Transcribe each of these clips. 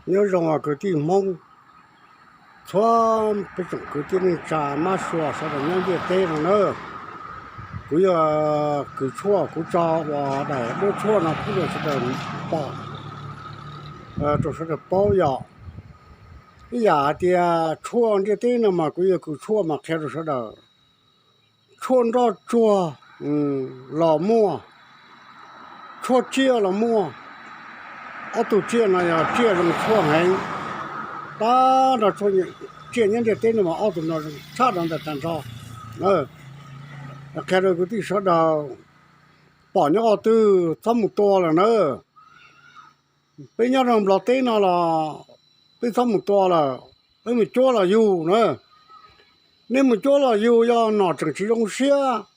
Nyob zoo kwv tij Hmoob, txhua peb tsoom kwv tij neej tsa mab sua sawv daws nyob ntiaj teb no na. Kuv yog kws tshuaj, kuv tso ua daim duab tshuaj no pub rau sawv daws pom, rau sawv daws paub yom. Ib yam hais tias tshuaj ntiaj teb no mas kuv yog kws tshuaj mas qhia rau sawv daws. Tshuaj nroj tsuag los muaj, tshuaj tsiaj los muaj. Ob tug tsiaj no yog tsiaj zoo tshuaj heev. Tab nrog tsiaj nyob ntiaj teb no mas ob tug no tshaj no ntawm tag nrho. Qhia rau kwv tij sawv daws pom nyob qhov twg txhob mus tua lawm na. Peb nyob rau Nplog teb no los peb txhob mus tua lawm, peb mus cuab los yug na. Nej mus cuab los yug yog nom tseem tsis zoo siab,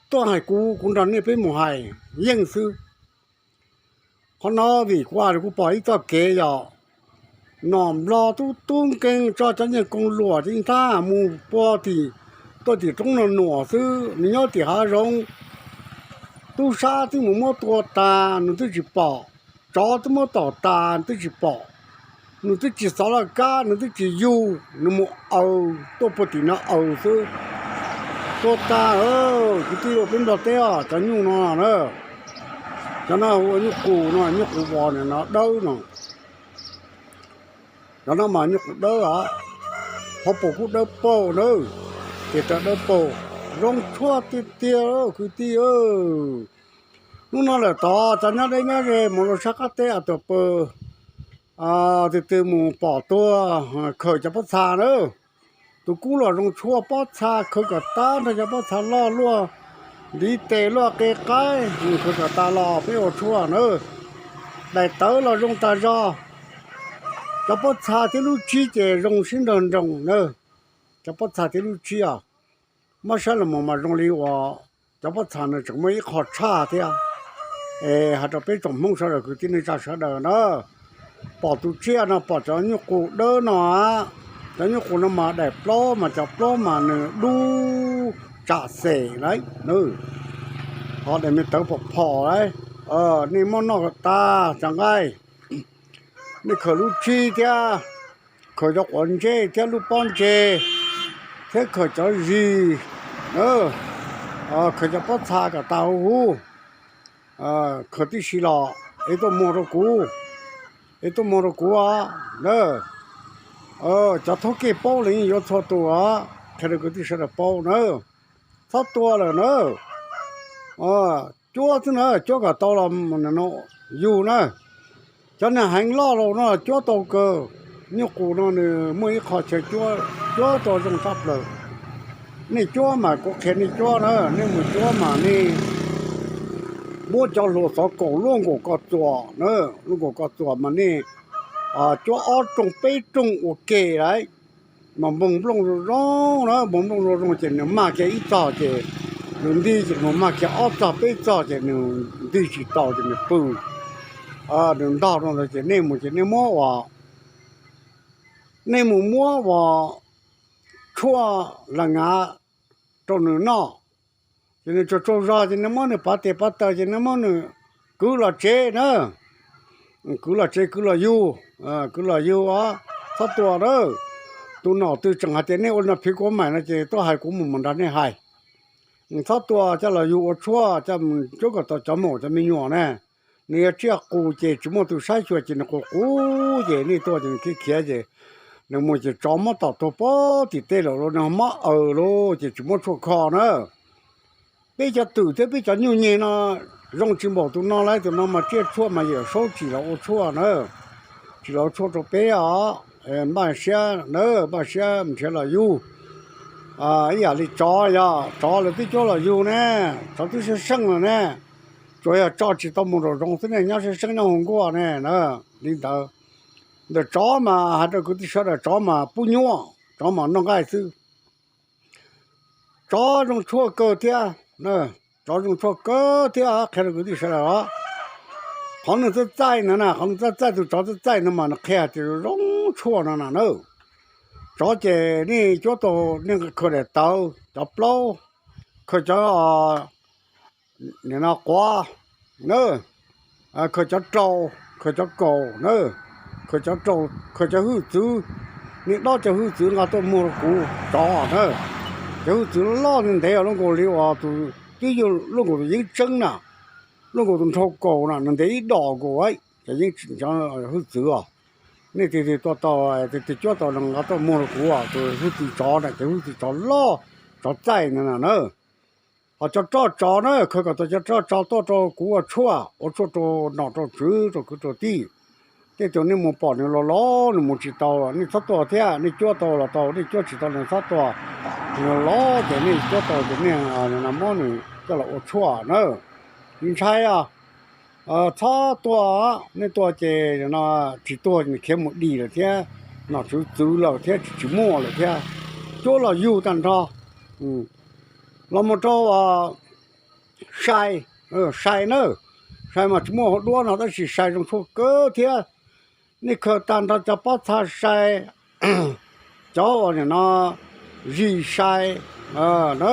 tuaj hais kuv, kuv nrog nej peb mus hais yeej xwb. Qhov no vim kuv, kuv pom ib txoj kev yog nom Nplog tub tub nkeeg tso cov nyiaj kooj luam cov nthab mus pua tim, tuaj tim roob no nuam xwb, nws nyob tim hav zoov. Tub sab twb mus muab tua tas nws twb tsis pom, tsov twb muab tom tas nws twb tsis pom, nws twb tsis xov laj kab nws twb tsis yug, nws mus aws tuaj puag tim no aws xwb. Tua tas, kwv tij, ua peb Nplog teb os, cov nyuj no na, cov no hu ua nyuj qus no, nyuj qus vos no dawb no. Cov no mas nyuj qus dawb os, hauv paus kub dawb paug na, tes taw dawb paug, zoo tshuaj tiag tiag kwv tij. Hnub no lawm tod cov nyob deb nyob ze mus rau sab qab teb a tuam pw, tus twg mus pom tuag khawm cov pob txha na. Tus kub los zoo tshuaj, pob txha khawm kom tag nrho, cov pob txha loj luaj, ntiv tes luaj qe qaib, khawm kom tas los peb ua tshuaj na. Daim tawv los zoo tas zog. Cov pob txha thiab lub tsib ces zoo sib nrog nroos na. Cov pob txha thiab lub tsib os, muab saib los mus mas zoo li uas cov pob txha no tseem muaj ib qho tshaj thiab. Es hais rau peb tsoom Hmoob sawv daws kwv tij neej tsa sawv daws na, pom tus tsiaj no, pom cov nyuj qus dawb no, cov nyuj qus no mas daim plaub mas cov plaub mas nws dub tsam xem lauj. Ho daim me tawv phom phom lauj, nej muab noj kom tag cov nqaij. Nej khawm lub tsib thiab, khawm cov quav ntsej thiab lub pob ntseg, thiab khawm cov zis, khawm cov pob txha kom tas huv huv, khawm tib si los es tuaj muag rau kuv, es tuaj muag rau kuv os. Cov thaub kej paub los yeej yuav txhua tus os, qhia rau kwv tij sawv daws paub na. Txhob tua lawm na. Cuab xwb na, cuab kom tau los yug na. Cov niag heev loj los no cuab tau kawg. Nyuj qus no nws muaj ib qho chaw cuab, cuab tau zoo tshaj plaws. Nej cuab mas kuv qhia nej cuab na, nej mus cuab mas nej muab cov hlua xov kaum luaj nkaus koj txuas na, luaj nkaus koj txuas mas nej cuab ob rooj peb rooj ua ke lauj. Mas npoo nplooj zoo zoo na, npoo nplooj zoo zoo ces nws mag kiag ib txog ces nws nti, ces nws mag kiag ob txog peb txog ces nws nti tsis tau ces nws pw, nws ntog rau ntawd ces nej mus ces nej muab ua, nej mus muab ua tshuaj las ngav rau nws noj. Ces nws tsaug tsaug zog ces nej muab nws pav tes pav taw ces nej muab nws kwv los tsev na. Kwv los tsev, kwv los yug, kwv los yug os, txhob tua na. Tus nom twg tseem hais tias nej ua no phiv kuv maim no ces tuaj hais kuv mus mus nrog nej hais. Txhob tua, coj los yug ua tshuaj, coj mus cuab kom tau cov maum cov me nyuam na. Nws yog tsiaj qus ces tsis muaj tus saib xyuas ces nws qus qus ces nej tua ces nws khiav khiav ces nws mus ces tsov muab tom tuag puag tim tej lawm los nws mob aws los ces tsis muab tshuaj kho na. Peb cov twm thiab peb cov nyuj nyeg no zoo tsis npaum tus no lauj, tus no mas tsiaj tshuaj mas yawm saub tsim los ua tshuaj na, tsim los ua tshuaj rau peb os. Npaj siab na, npaj siab nrhiav los yug. Ib yam li tsov, yog tsov lawv twb cuab los yug ne, tsov twb seej seej los ne, tsuas yog tso tsis tau mus nraum zoov xwb ne, nyob seej seej nyob hauv nkuaj ne na. Li ntawd, ntawm tsov mas hais rau kwv tij sawv daws, tsov mas pub nyuaj, tsov mas noj nqaij xwb. Tsov zoo tshuaj kawg thiab, tsov zoo tshuaj kawg thiab, qhia rau kwv tij sawv daws os. Qhov nws txaij txaij no na, qhov nws txaij txaij, tus tsov txaij txaij no mas nws qhia tias zoo tshuaj no na na. Tsov ces nej cuab tau, nej khaws daim tawv, cov plaub, khaws cov, nim no quav na, khaws cov rau, khaws cov kaus na, khaws cov hwj txwv, niag dob cov hwj txwv nqa tuaj muag rau kuv tsov na. Cov hwj txwv loj ntev ntev loj nkaus li uas tus twb yog loj nkaus tus yeeb tseeb na, loj nkaus tus nrhau kaus na, nws ntev ib dos nkaus cov yeeb, cov hwj txwv os. Nej tig tig tuaj tau, tig tig cuab tau no nqa tuaj muag rau kuv, tus hwj txwv tsov na, cov hwj txwv tsov loj, tsov txaij na na. Ho cov roj tsov na, khaws kom tau cov roj tsov tuaj rau kuv ua tshuaj, ua tshuaj rau nom rau tswv rau kwv rau tij. Tej tus nej mus pom nws los los nws mus tsis tau los nej txhob tuaj thiab, nej cuab tau los tau, nej cuab tsis tau nws txhob tuaj. Nws los los ces nej cuab tau ces nej muab nws coj los ua tshuaj na. Tsis ntshai os, txhob tuaj, nej tuaj ces no tsis tuag nws khiav mus dim lawm thiab, nom tswv txwv lawm thiab tsis muaj lawm thiab. Cuab los yug tag nrho. Los mus rau sai, sai na, sai mas tsis muaj hauv duab no tab sis sai zoo tshuaj kawg thiab. Nej khaws tag nrho cov pob txha sai, cov uas nim no zis sai na,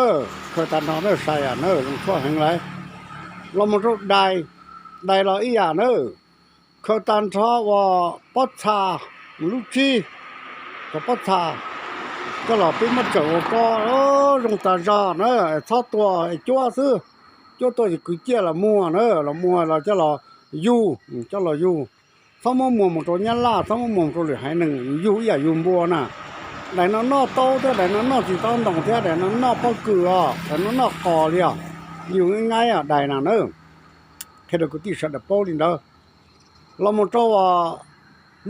khaws tag nrho na sai na zoo tshuaj heev lawm. Los mus rau dais, dais los ib yam na, khaws tag nrho uas pob txha, lub tsib, cov pob txha coj los peb muab tsawm ua koj zoo tas zog na, txhob tuaj es cuab xwb. Cuab tuaj ces kwv ciaj los muag na, los muag los coj los yug, coj los yug. Txhob muab muag mus rau nyab laj, txhob muab muag mus rau lwm haiv neeg, yug ib yam yug npua na. Dais no noj taub thiab, dais no noj txiv taub ntoo thiab, dais no noj pob kws os, dais no noj qos li os. Yug nqaib nqaib os dais no na. Qhia rau kwv tij sawv daws paub li ntawd. Los mus rau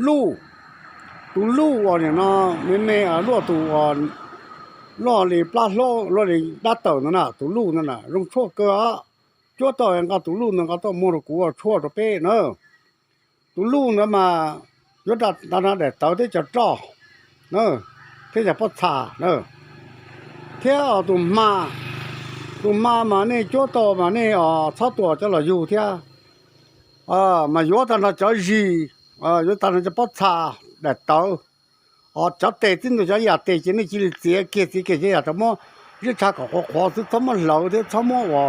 luj, tus luj uas nim no me me luaj tus, luaj li plab hlaub luaj li dab tawm ntawd na, tus luj ntawd na zoo tshuaj kawg os. Cuab tau nqa tus luj ntawd nqa tuaj muag rau kuv ua tshuaj rau peb na. Tus luj ntawd mas yuav tag nrho daim tawv thiab cov roj na, thiab cov pob txha na, thiab tus hma, tus hma mas nej cuab tau mas nej txhob tuaj coj los yug thiab. Mas yuav tag nrho cov zis, yuav tag nrho cov pob txha, daim tawv, cov tes tib ntug cov yam tes ces nej cia li txiav kiag txiav kiag cov yam tawv, muab ziab tshav kom qhuav qhuav xwb, txhob muab hlawv thiab txhob muab ua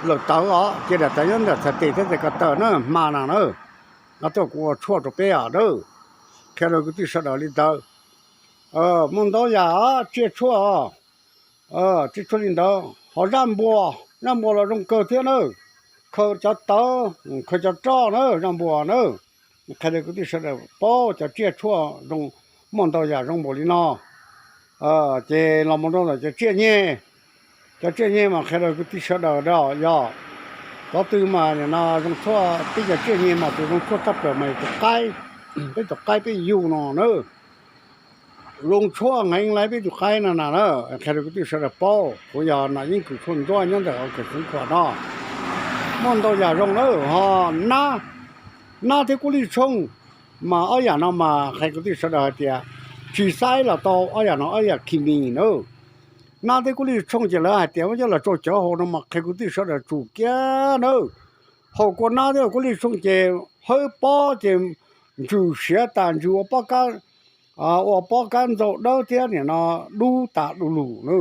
lawm tawv os, cia daim tawv nyob ntawm txhais tes thiab tes ko taw na, hma na na. Nqa tuaj kuv ua tshuaj rau peb os na. Qhia rau kwv tij sawv daws li ntawd. Muaj ntau yam tsiaj tshuaj, tsiaj tshuaj li ntawd. Ho zaj npua, zaj npua los zoo kawg thiab na. Khaws cov tawv, khaws cov roj na, zaj npua na. Qhia rau kwv tij sawv daws paub cov tsiaj tshuaj zoo, muaj ntau yam zoo npaum li no. Ces los mus rau ntawm cov tsiaj nyeg, cov tsiaj nyeg mas qhia rau kwv tij sawv daws yog, cov twg mas nim no zoo tshuaj, peb cov tsiaj nyeg mas tus zoo tshuaj tshaj plaws mas tus qaib, peb tus qaib peb yug no na. Zoo tshuaj heev li peb tus qaib no na, qhia rau kwv tij sawv daws paub, kuv yog Nom Yeej Kws Tshuaj Ntsuab nyob ntawm Kawm Xeev Khuam no. Muaj ntau yam zoo na, ho nab, nab thiab kuab lij tshooj, mas ob yam no mas qhia kwv tij sawv daws hais tias tsis xaib los tau, ob yam no ob yam khi mis na. Nab thiab kuab lij tshooj ces lawv hais tias muab coj los tsau cawv haus no mas qhia kwv tij sawv daws tsum kiag na. Haus kua nab thiab kuab lij tshooj ces hawb pob ces ntsws siav tas, ntsws ua pob kab, ua pob kab ntxaug dawb thiab nim no dub tas du lug na.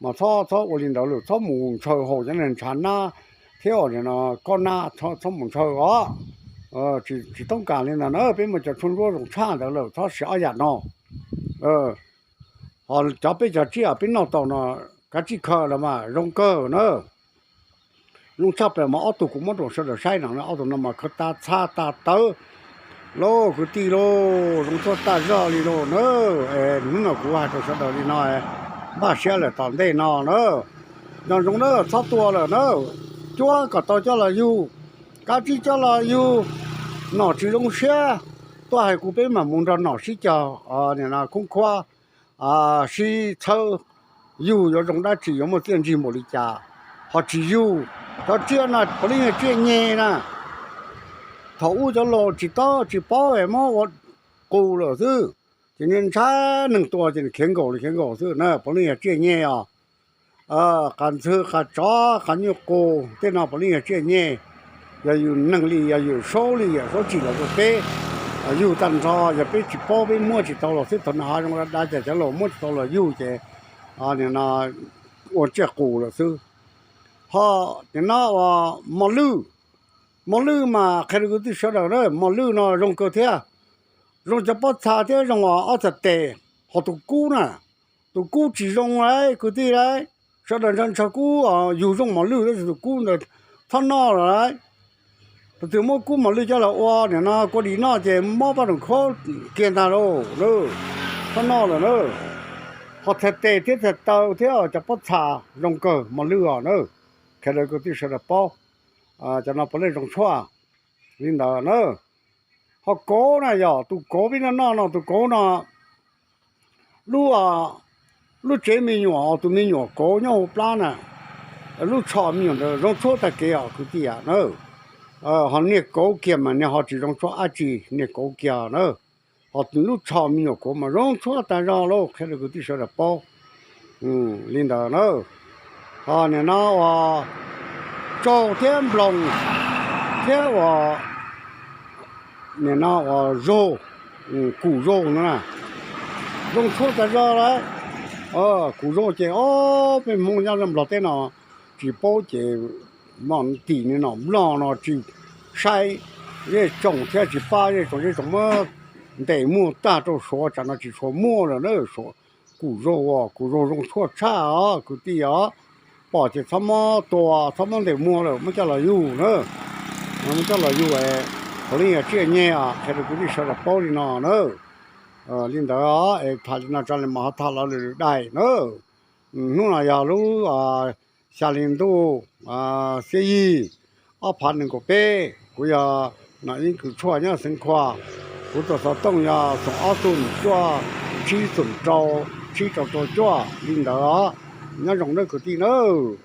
Mas txhob, txhob ua li ntawd lawm, txhob mus ntshaw haus cov niag ntshav nab thiab ua nim no kob nab, txhob mus ntshaw os. Tsis toob kas li ntawd na, peb muaj cov tshuaj ntsuab zoo tshaj ntawd lawm, txhob siv ob yam no. Ho cov peb cov tsiaj peb noj tau no, kav tsij khaws los mas zoo kawg na. Zoo tshaj plaws mas ob tug kuv muab rau sawv daws saib no, ob tug no mas khaws tas txha tas tawv lauj, kwv tij lauj, zoo tshuaj tas zog li lauj na. Hnub no kuv hais rau sawv daws li no, npaj siab lawm tom ntej no na. Nco ntsoov na, txhob tua lawm na, cuab kom tau coj los yug, kav tsij coj los yug. Nom tsis zoo siab, tuaj hais kuv peb mam mus nrog nom sib cog, nim no khoob khuab, sib txhawb, yug yuav zoo dab tsi, yuav muaj txiaj ntsig npaum li cas. Ho tsis yug, cov tsiaj no puav leej yog tsiaj nyeg na. Thaum ub cov laus tsis tau tsis paub es muab ua qus lawm xwb, ces ntshai neeg tua ces nws khiav nkaus li khiav nkaus xwb na, puav leej yog tsiaj nyeg os. Qas ntxhw qas tsov qas nyuj qus tej no puav leej yog tsiaj nyeg. Yog yus neeg li, yog yus saub li, yog saub tsim los rau peb yug tag nrho, yog peb tsis paub peb muab tsis tau los xwb, thaum nws hav zoov dav dav ces cov laus muab tsis tau los yug ces nim no ua tsiaj qus lawm xwb. Ho nim no ua mos lwj, mos lwj mas qhia rau kwv tij sawv daws na, mos lwj no zoo kawg thiab. Zoo cov pob txha thiab zoo ob txhais tes, ho tus kub na, tus kub tsis zoo lauj kwv tij lauj. Sawv daws ntshaw ntshaw kub, yug zoo mos lwj tab sis tus kub ntawd txhob noj lawm lauj. Tus twg muab kub mos lwj coj los ua nim no kua dis noj ces mob paj room khaub kiag ntag lauj na, txhob noj lawm na. Ho txhais tes thiab txhais taw thiab cov pob txha zoo kawg mos lwj os na. Qhia rau kwv tij sawv daws paub, cov no puav leej zoo tshuaj li ntawd na. Ho kauv na yog tus kauv peb noj noj no, tus kauv no lub, lub tsev me nyuam, tus me nyuam kauv nyob hauv plab na, lub tsho me nyuam ntawd zoo tshuaj tag kev os kwv tij na. Ho niag kauv kiag mas niag ho tsis zoo tshuaj dab tsi, niag kauv kiag na. Ho lub tsho me nyuam kauv mas zoo tshuaj tag zog lauj, qhia rau kwv tij sawv daws paub li ntawd na. Ho nim no uas tsaug thiab nploos thiab uas nim no uas zaug, kum zaug no na, zoo tshuaj tag zog lauj. Kum zaug ces ob peb Hmoob nyob Nplog teb no tsis paub ces mom tim nim no Nplog no tsis saib zej tsoom thiab tsis pab zej tsoom, zej tsoom muab ntes muag tag rau Suav, tsam no tsis tshua muaj lawm na. Kum zaug, kum zaug zoo tshuaj tshaj os kwv tij os. Pom ces txhob muab tua, txhob muab ntes muag lawm, muab coj los yug na. Muab coj los yug, puav leej yog tsiaj nyeg os, qhia rau kwv tij sawv daws paub li no na. Li ntawd es tham li no tso li mas ho tham los lwm lwm daim na. Hnub no yog lub xya li ntuj xiab yig ob phav nees nkaum peb, kuv yog Nom Yeej Kws Tshuaj nyob Xeev Khuam. Kuv tus xov tooj yog xoom ob xoom cuaj tsib xoom rau tsib rau rau cuaj li ntawd os. Nyob zoo nawb kwv tij nawb.